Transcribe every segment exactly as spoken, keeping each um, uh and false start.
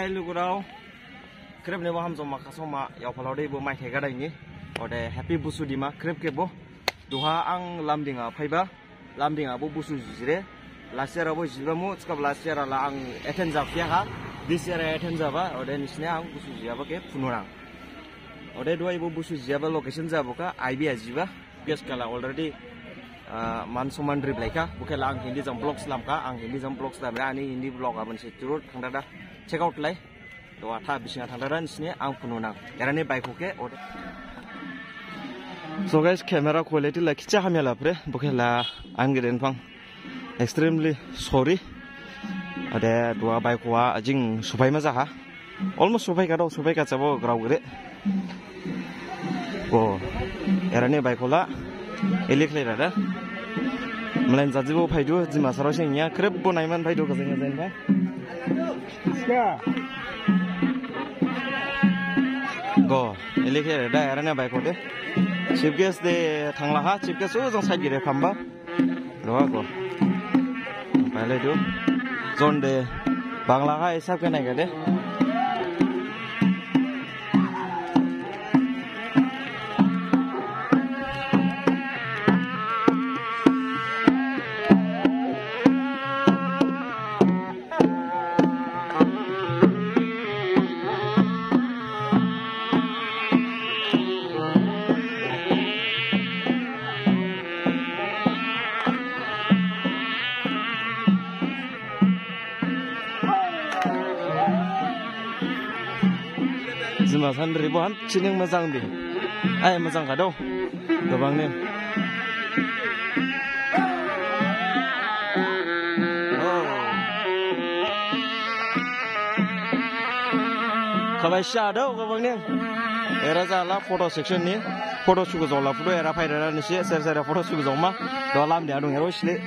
Lugurao, khrip nebo hamjaoma khasaoma yaophalao de bo maithai gadaini. Ode happy Busu Dima khrip khebo. Duha ang Lumding ha phaiba. Lumding ha bo Busu jire. Last year ha bo jibamu, thikhabo last year ha la ang attend japhiyakha. This year attend jaba, ode nisine ang Busu jiyaba khe phunurang. Ode duha ebo Busu jiyaba location jabokha, I B ha jiba. Guest khala already, ah, man soman riblaikha. Bo khe la ang Hindi jang vlog slamkha, ang Hindi jang vlog slamre, ani Hindi vlog ha bonsi thuru thangdada check out lai. Duha tha bising ha thangdada nisine ang phununang. Erani bike khe ode. So guys, camera quality la khisa hamya laphure, bo khe la ang gedenphang. Extremely sorry. Ode duha bike ha jing sophaima jaha. Almost sophaikha do, sophaikha jabo grao gede. Go. Erani bike la. Elei khlaidada. Mlain jadibo phaidu, Dimasarao sengya, khrip bo naiman phaidu, gajain gajain pha. Go. Elei khlaidada, erani bike de. Chief guest de thanglaha, chief guest ojang side gede khamba. Duha go. Phailaidu. Jon de. Bangla ha hisab khe naikhade. Dimasa ni ribo hamsining majang bi. Ai, majang kha do. Gabang ni. Oh. Khabai sa do gabang ni. Era jala photo section ni. Photo sugu jala photo era phaidada nisi ser ser photo sugu jama. Do lam dia dong ero sile.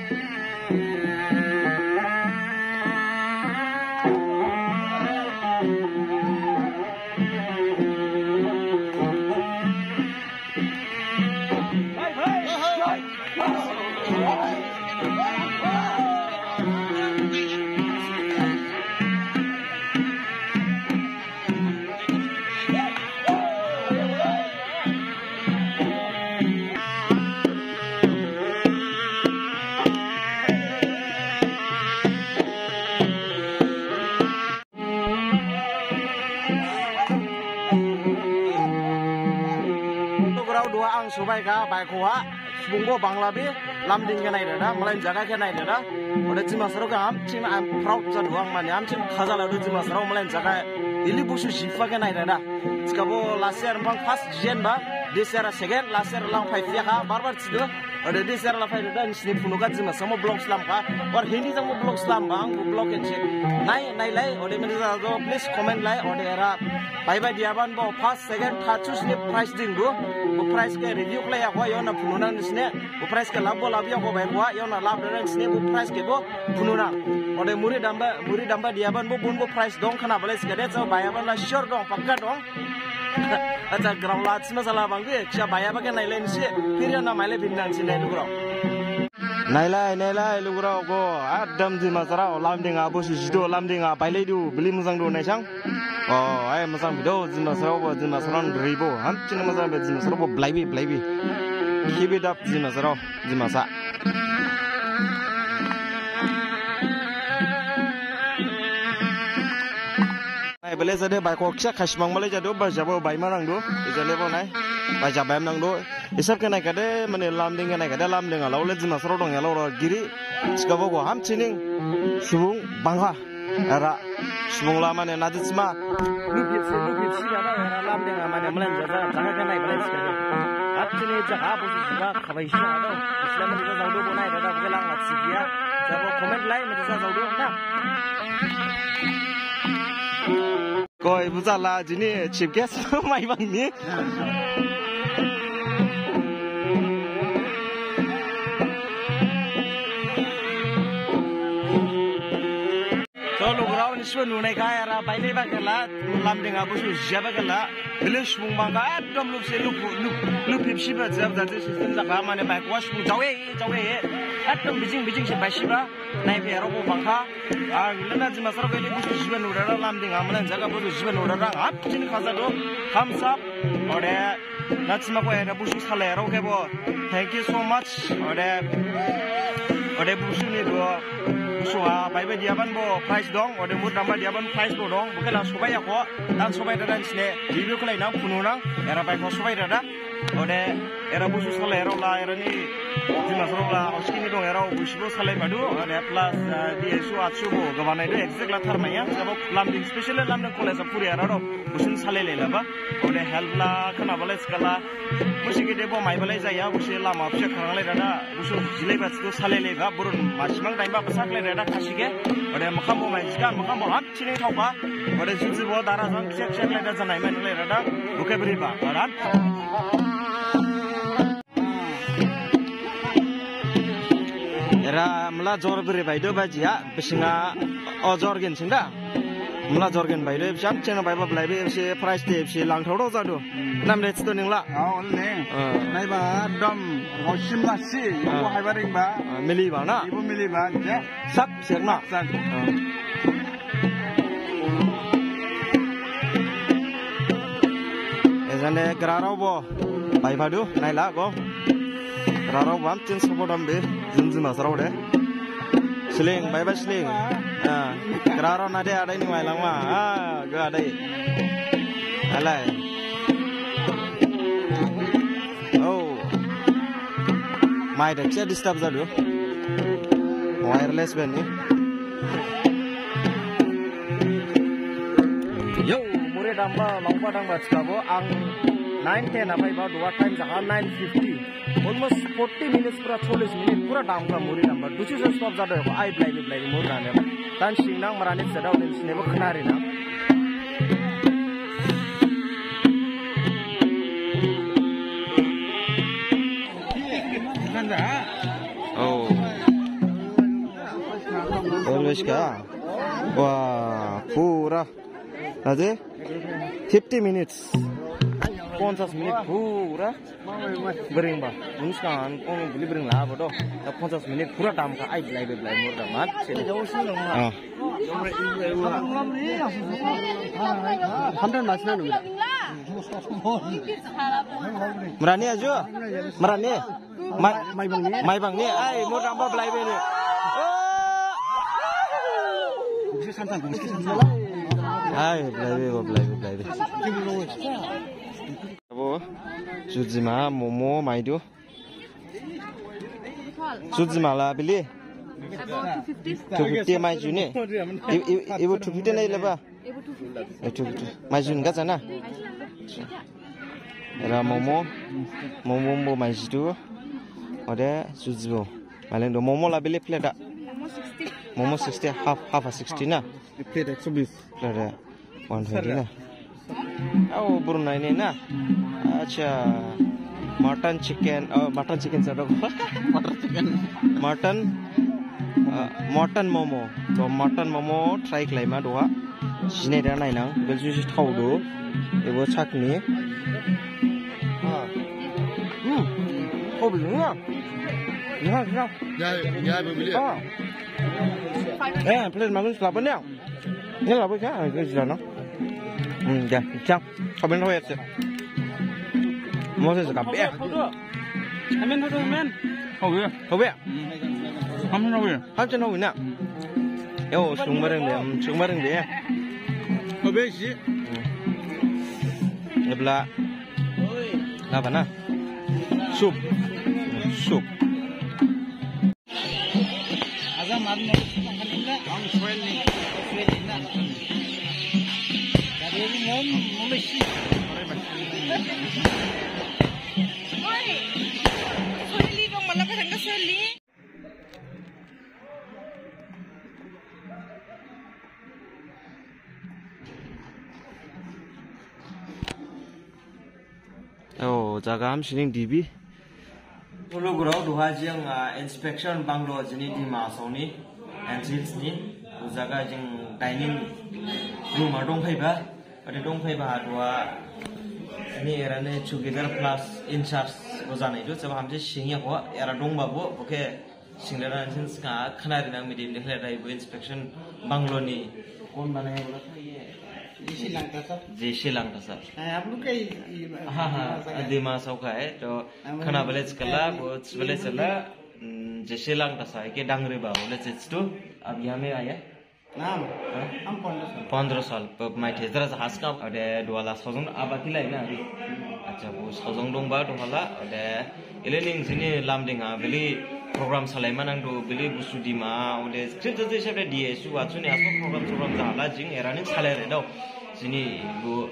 Lugurao duha ang sophaikha bike ha, subung bo bangla bi, Lumding khe naidada, mlain jaga khe naidada. Ode Dimasarao khe hamsining, I'm proud jadu ang mane, hamsining khajaladu Dimasarao mlain jaga, ili Busu jipha khe naidada. Thikhabo last year bang first jijenba, this year second, last year lang phaiphiya kha, bar bar thidu. Ode this year la phaidada, Sini phunukha Dimasa mo vlog slamkha. Or Hindi jang mo vlog slamba, ang bo vlog khe se. Nai, nailai, ode mane jadu, please comment lai, ode era. Baiba diyaban bo first, second, third, choose ni prize dingdu. Bo prize khe review khlaiya kho, yaona phununang nisine. Bo prize khe lab bo labya kho bai kho, yaona labdada nisine, bo prize khe bo phununang. Ode muri damba, muri damba diyaban bo bun bo prize dong khana balai thikhade, so baiyaban la sure dong, pakka dong. Acha, grao la sima sala bangbi, kisa baiya ba khe nailai nisi, phiriya na mailai phin nang si nai lugurao. Nailai, nailai, lugurao go, ekdom Dimasarao, Lumding ha Busu jidu, Lumding ha bailaidu, bili majangdu naisang. Oh, ai majang bidu, Dimasarao bo, Dimasarao ni ribo, hamsining majang bi, Dimasarao bo blaibi, blaibi. Keep it up, Dimasarao, Dimasa. Nai bele jade bike kisa khasimang bele jadu, baijabo baima nangdu, ijale bo nai, baija baima nangdu. Hisab khe naikhade, mane Lumding khe naikhade, Lumding ha laole Dimasarao dong yalaora giri, thikhabo go hamsining, subung bangha, era, subung la mane nadi sima. Lupit si, lupit si, era Lumding ha mane mlain jaga, jaga khe nai bele thikhade. Hamsining jaga bo si jaga, khabai si jaga, Islam ni jaga jadu bo nai, jaga bo lang la si dia, jabo comment lai, mane jaga jadu na. Koi bujala jini chief guest Maibang ni. So lugurao ni Siba nunai kha era bailai ba khala, lamding ha busu jaba khala, bile subung bangkha, ekdom lupse lup, lup, lup hipsi ba jab jab system jakha, mane baikwa subung jawe, jawe, ekdom bijing, bijing se baisiba, nai phe era bo bangkha, a, lena jima sar kele busu jiba nurara lamding ha, mane jaga busu jiba nurara, hap, jini khaja do, thumbs up, ode, Nathima ko era busu salai rao khe bo. Thank you so much. Ode, ode busu ni bo. Busu ha, bai bai diaban bo prize dong. Ode mur damba diaban prize bo dong. Bo khe la sobai ya ko. Dan sobai da dan sine. Review khlai nang, phunu nang. Era bai ko sobai da da. Ode, era busu salai rao la, era ni. Jima sar rao la, oski ni dong era busu bo salai badu. Ode plus, uh, di esu atsu bo. Gabanai do exact la tharmaiya. Sabo lamding special lamding college puri era do. Busun salai lai laba. Ode help la khana balai skala. Busi gede bo mai balai jaya, busi lama busi kharang lai dada. Busu jilai ba situ salai lai ba, burun masimang dain ba basak lai dada khasi ge. Ode makham bo mai jika, makham bo ham chini thauka. Ode juji bo dara jang kisiak kisiak lai dada janai mai lai dada. Buke beri ba, baran. Era mla jor beri baido bajiya, bisinga o jor gin singda. Mla jor gin baido, bisi am chena baiba blaibe, bisi price de, bisi langthao do jadu. Nam de chito ningla. Ah, ol ne. Ah. Naiba dom, rosim la si, Ah. ibu haiba ringba. Ah, mili ba na? Ibu mili ba, je. Sak, sek na? Sak. Ah. Ejane grarao bo. Bai phadu, naila go. Rarao bam tin sobo dam be, jin jin masarao de. Sling, bai bai sling. Ah, rarao na de adai ni mai lang ma. Ah, go adai. Alai. Oh. Mai de kya disturb jadu. Wireless ben ni. Yo, muri damba, longba damba, chikabo, ang nine ten aphai ba, duha time jaha nine fifty. Almost forty minutes pura, chollis minute pura damkha muri damba. Dusi se stop jadu, ai blai blai muri dane. Tan singnang marani sedau din sinebo khnari na. Oh. Always ka. Wah, pura. Aje? Fifty minutes. Ponchas minute pura. Bring ba. Unskan kong beli bring la bodo. Ta ponchas minute pura damkha ai blai blai mur da mat. Ah. Hamdan masna nu. Marani aju? Marani? Mai-, Maibang ni? Maibang ni? Ai, mur damba blai be ni. Oh. Ai, blai be, bo, blai be, blai be. Abo, jujima, momo, maidu. Jujima la bili? Abo two fifty. Two fifty mai juni. I, i, ibu two fifty nai leba? Ibu two fifty. Eh, two fifty. Mai jun gaja na? Era momo. Momo bo mai jidu. Ode jujibo. Maleng do momo la bili plate da? Momo sixty. Momo sixty, half, half a sixty na? Plate eksho bis. Plate one twenty na? Oh, Brunei ni na? Acha. Mutton chicken, oh, mutton chicken sa dong. Mutton chicken. Mutton, uh, mutton momo. To mutton momo try khlaima duha. Sine da nainang. Bel juice thao du. Ebo chutney. Ah. Hmm. Oh, beli na? Ya, ya. Ya, ya, beli. Ah. Eh, plate magun selapan ya? Ni la bo kya? Ai, kya jana? Hmm, ya, kya? Kamen ho ya se. Mo se ka be. Amen ho, amen. Ho ya. Ho ya. Amen ho ya. Ham chen ho na. Yo, sung bareng de, sung bareng de. Ho be si. Ebla. Apa na? Soup. Soup. O jaga hamsining dibi. Lugurao duha jing, ah, inspection banglo jini Dima Hasao ni, N C Hills ni, o jaga jing Dining room ha dongphaiba, ode dongphaiba ha duha ni era ni chowkidar plus in charge bo janai du, sabo hamsi singya ho, era dongba bo, bo khe singrana sin ska khna rinang midi ni khlai dai bo inspection bungalow ni. कौन बनाया बोला था ये? J C Langthasa. J C Langthasa. हाँ, आप लोग का ही, ये हाँ, हाँ, दिमाग सा का। Dima Hasao ka hai, to हाँ, khna वो bale chkala, bo bale chla, mm, J C Langthasa, ke dangri ba, bole chstu, ab yaha mein aaya. Naam? Ha? Naam pondro saal. Pondro saal. Maithai jara jahaska, ode duhala sojong aba khilai na. Acha, bo sojong dongba duhala, ode ele ning jini Lumding ha, bili program salaima nangdu, bili Busu Dima, ode script jati sab de D S U, achuni asma program, program jahala, jing era ning salai re dao. Jini bo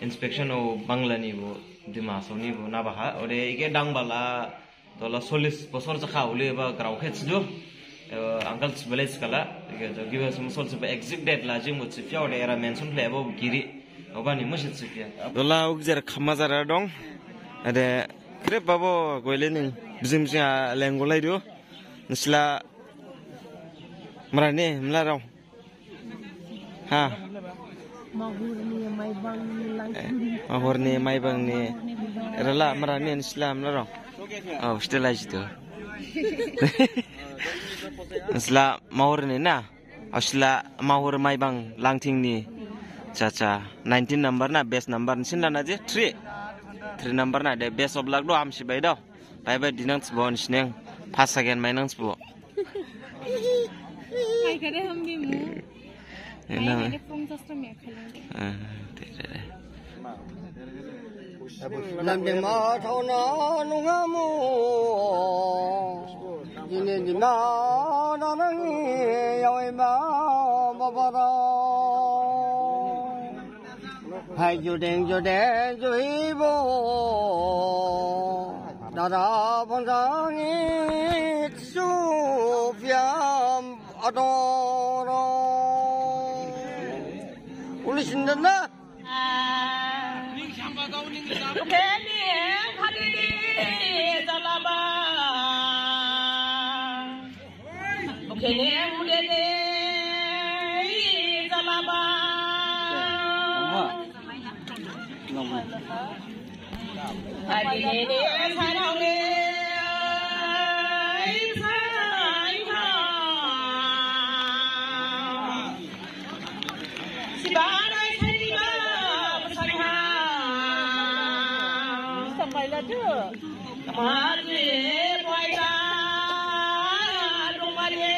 inspection o bungalow ni bo, Dima Hasao ni bo, nabaha, ode ike dangbala, Tola sollis bosor jakha uli eba grao khe thidu. Eba uncle thibale thikhala. Ege jo gibe sum sol thiba exact date la jing bo thiphiya ode era mention khlai ebo giri. Obani musi thiphiya. Tola ugjer khama jara dong. Ade khrip babo goile ning bijing bijing a lengolaidu. Nisla mrani mla rong. Ha. Mahurni Maibangni Langthing. Eh, Mahurni Maibangni. Rala mrani nisla mla rong. Oh, still aji tu. Nisla Mahurni na. Asla Mahur Maibang Langthing ni. Cha cha. Nineteen number na best number. Nisin lana je three. Three number na de best of luck do hamsi bai do. Bye bye dinang sbo nisneng. Pas again mainang sbo. Hai kare hum bhi mu. Hai kare pung sastra me khalang. Ah, te te te. Lam de ma thau na nung ha mu. Jine di ma na nang yau ma ba ba da. Hai judeng judeng juibo. Dada bonsang it supiam adoro. Uli sindan na. Keni khadidi jalaba. Kene mudede jalaba. Adine sarang le sai ha. Sibarai sai ba sai ha. Sampai la tu. Mari poisa dongmane.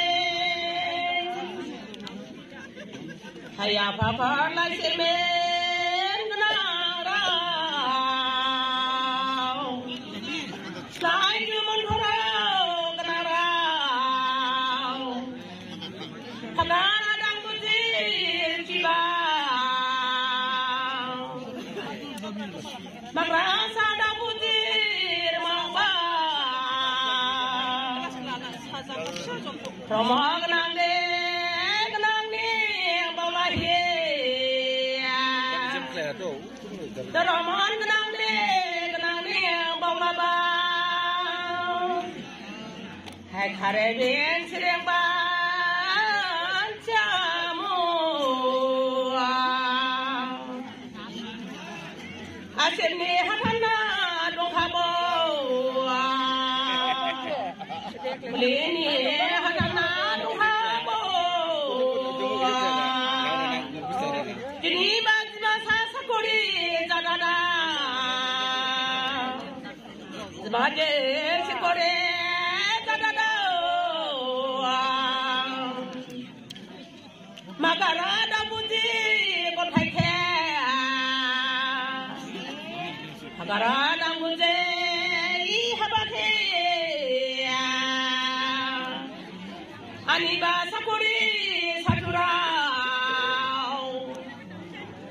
Haya papa lai semen kenarau. Lai jumun thorau kenarau. Khadara dang bujir kibau. Makrasa dang bujir mawba. Romok nang de nang ni bawla he. Romok nang de nang ni bawla ba. Hai khare bin sireng ban chamu. Asin ni hatana dong habo. Lini hatana dong habo. Jini ban jima sa sakuri jadada. Jima je sikore jadada. Magara da buji ko thai khe. Magara da buji i haba khe. Ani ba sakuri saturau.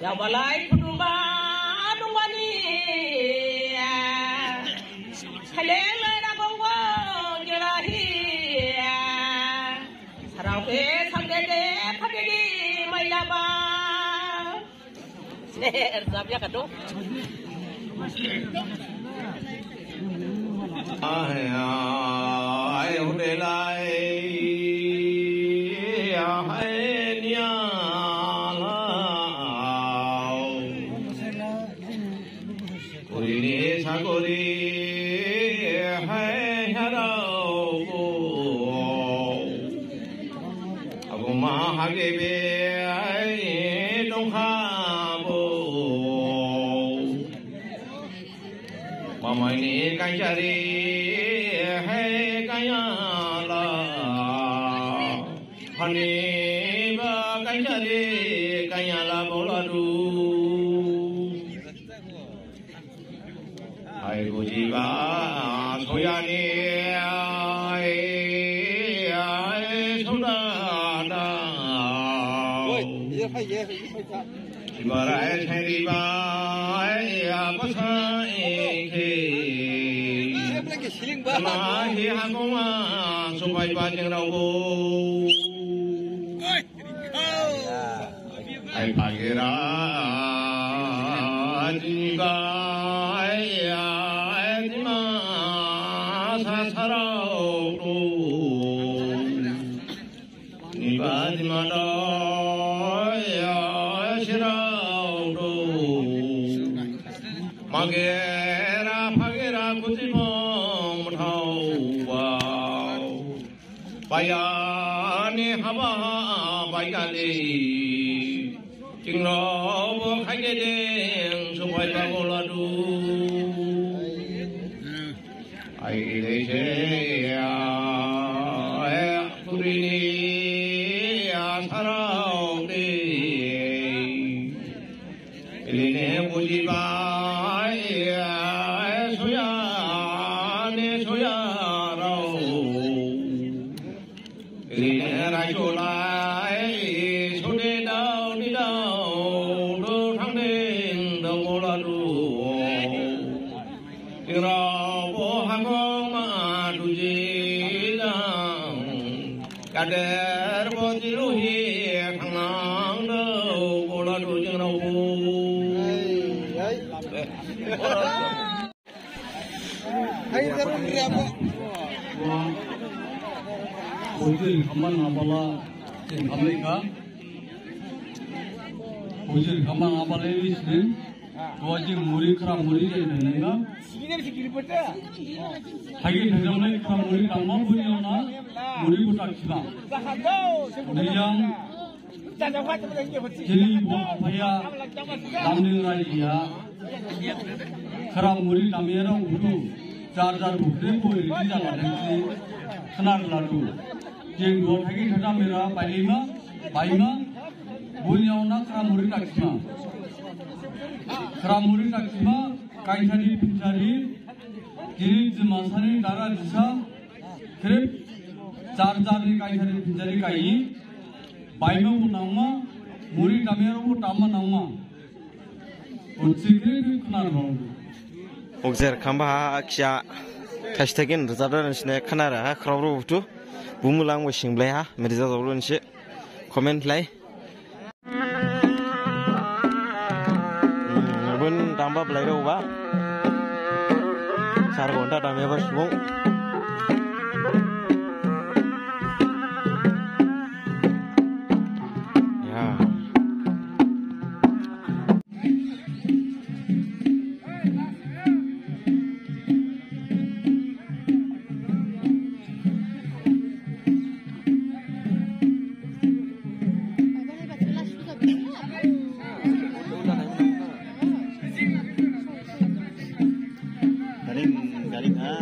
Yabalai kutuba dungwani. Khalele ra gonggo jelahi. Sarau ke sangdede khadede mailaba. Erzab ya kado. Ai ai ai hudelai. Ai nia. Hagebe dongkhabo. Mamaini kaisari hai kayala. Haniba kaisari kayala boladu. Hai bujiba soyani, ai, ai, sudada. Ibarai sariba, ai, apa sa eke. Mahi hakoma, subai bajeng raubo. Ai pagera jingga ai jima sasarau tu. Niba jima doi ai sirau tu. Magera pagera kutibong mathau bau. Bayani haba bayani. Jingrao bo khaigedeng subai bagoladu. Ai ilese ya, eh, kurini ya sarau de. Iline bujibai, eh, soya, ne soya rao. Iline raisolai, sode dao, di dao, do thangding, dao boladu. Jingrao bo hagong ma duji dang. Kader bo jiluhi thangnang do boladu jingrao bo. Hai, hai. Hai, jarang riamu. Ujil khaman abala, jing khamai kha. Ujil khaman abala ini sini. Tuaji muri khra muri jai nengga. Hagi thajamai khra muri dangma buni ona muri butak sima. Buni yang jini bo aphaya damni rajiya. Khra muri damyarao butu. Jar jar bukre bo ridi jala dengsi. Khnar ladu. Jing bo thagi thajamai ra bailima, baima. Buni yaona khra muri taksima. Khra muri taksima, kaisari pinsari, jini jimasani dara jisa, khrip, jar jarni kaisari pinsari kaihi, baima bo nangma, muri damyarao bo damma nangma. Bo sikhrip khnarao. Okjer khamba ha khya, thaistagin rajabda nisi ne khnara ha, khraorao buthu, bumulang bo singblai ha, meri rajablo nisi. Comment lai. Hmm, bun damba belai rao ba. Sar gonta damyaba subung. Ya. Garing, garing, ha.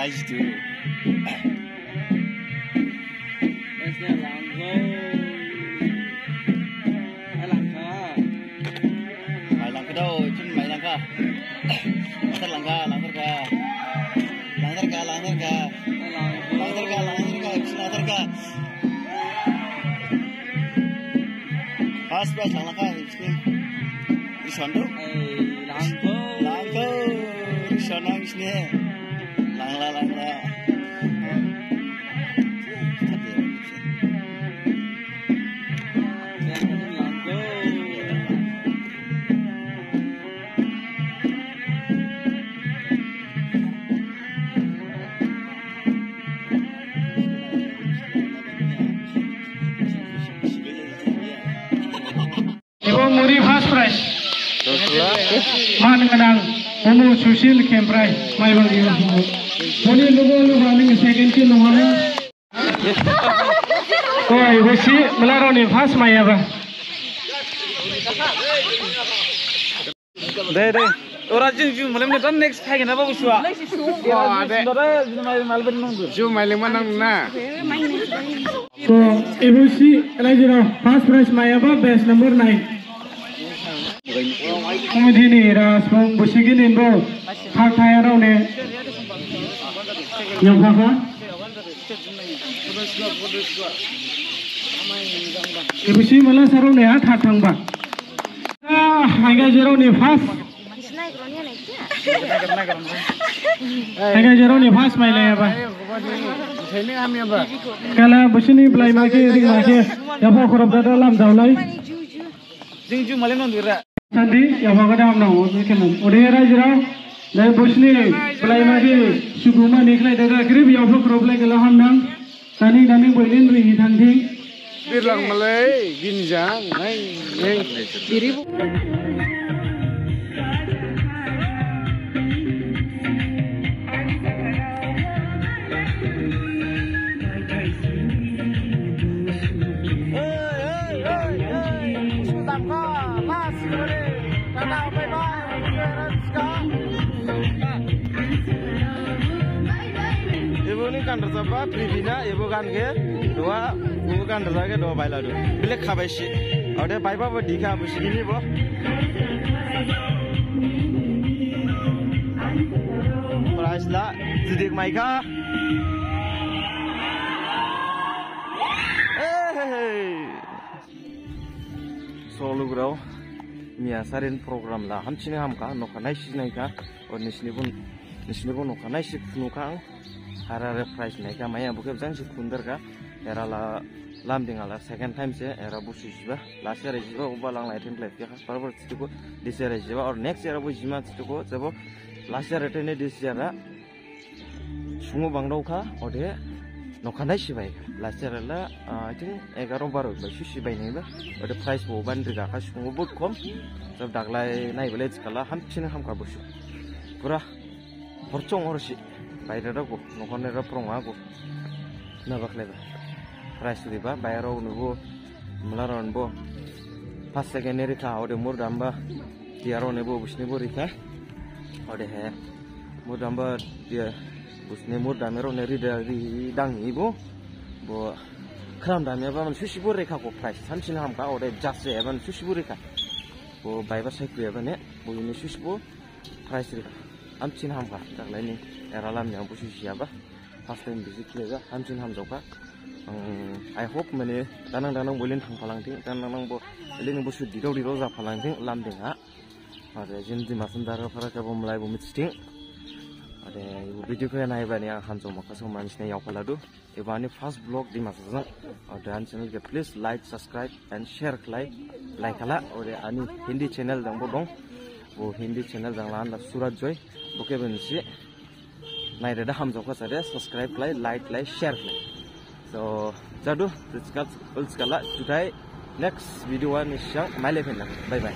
Nice to. Nice to, langgo. Ai langkha. Mai langkha dao, jun mai langkha. Langthar langkha, langthar kha. Langthar kha, langthar kha. Ai langgo. Langthar kha, langthar kha, jun langthar kha. First prize langkha. Isandu. Ai, langkho. Langkho. Isana isne. Langla, langla. Langkho. Ebo muri first prize. Man gnang, Bumu Susil Kemprai, Maibang ni Bumu. Boni lugu lugu ning second khe lugu ning. Oi, besi, malarao ni first maiyaba. Dei, dei. Ora jing jing malam ni dan next phai gana ba busua. Ora jing dada jing mai mal ben nunggu. Jing mai leng ma nang na. To, ebo si, elai jira, first prize maiyaba, best number nine. Committee ni ras bong busi gini bo, thak thaya rao ne. Yang pha pha. Ebo si mala sarao ne, ha, thak thangba. Ah, haiga jerao ni first. Haiga jerao ni first mailaiyaba. Kala busini blaima khe, ringma khe, yapha khorop dada lam daolai. Jing ju male non dira. Sandi, yapha gada ham nang, ode khe nang. Ode raijirao, dai busini blaima khe, suguma ni khlai dada, grip yapha khorop lai gala ham nang. Tani tani boilin ri hi thang thing. Birlang malai ginjang nai nai. Biri bu. Hey, hey, hey, hey. Sudam ka, mas, bye bye. Ebo ni gan rajabba, Pribina, ebo gan khe, duha, ebo gan rajab khe, duha bailadu. Belek khabaisi. Ode baiba bo dikha, bo sigini bo. Prize la, jidik maikha. Eh, hey, hey. So, lugurao, miya sarin program la hamsining hamkha, nokha naisi naikha, o nisinibo, nisinibo nokha naisi phunukha ang, harare prize naikha, maya bokhe jangsi phundarkha, era la, Lumding ha la second time se, era busu jiba, last year jiba, oba lang lai thin lai phiyakha, barbar thikho, this year jiba, or next year bo jima thikho, jebo, last year tene this year ra, Sumu bangdaokha, ode nokha naisi baikha. Last year la, ah, I think egaro baro bai susi bainaiba. Ode prize bo ban rigakha sumu bahut khom. Jab daglai naibalai jikhala hamsining hamkha busu. Pura horchong horsi. Bairarao go, nokha nera prongha go. Na bakhlaiba. Prize riba, bairarao nubo, malarao nubo. First second ni rikha, ode mur damba. Tiyarao nebo businibo rikha. Odehe. Mur damba tiya busini mur damirao ne rida ri dang ibo. Bo khram damyaba man susibo rikha ko prize. Hamsining hamkha ode jase eban susibo rikha. Bo baiba saikriyaba ne. Bo ini susibo prize rikha. Hamsining hamkha. Daglai ni era lamyang busu siyaba. First time visit khlaiba, hamsining hamjaokha. Ang, I hope mane, danang danang bo elin thangphalangthing, danang danang bo elin busu didao didao japhalangthing, Lumding ha. Ode jini Dimasa ni dara phara khebo mlai bo mithithing. Ode ebo video khe naibani ang hamjaoma khasaoma nisine yaophaladu. Ebo ani first vlog Dimasa jang. Ode ani channel khe please like, subscribe and share khlai, like khala. Ode ani Hindi channel jang bo dong. Bo Hindi channel jang la anla Surat Joy. Bo khebo nisi Naireda hamjaokha sade, subscribe khlai, like khlai, share khlai. So, jadu, ulskala, juthai, next video ha nisi jang mailai phinna. Bye bye.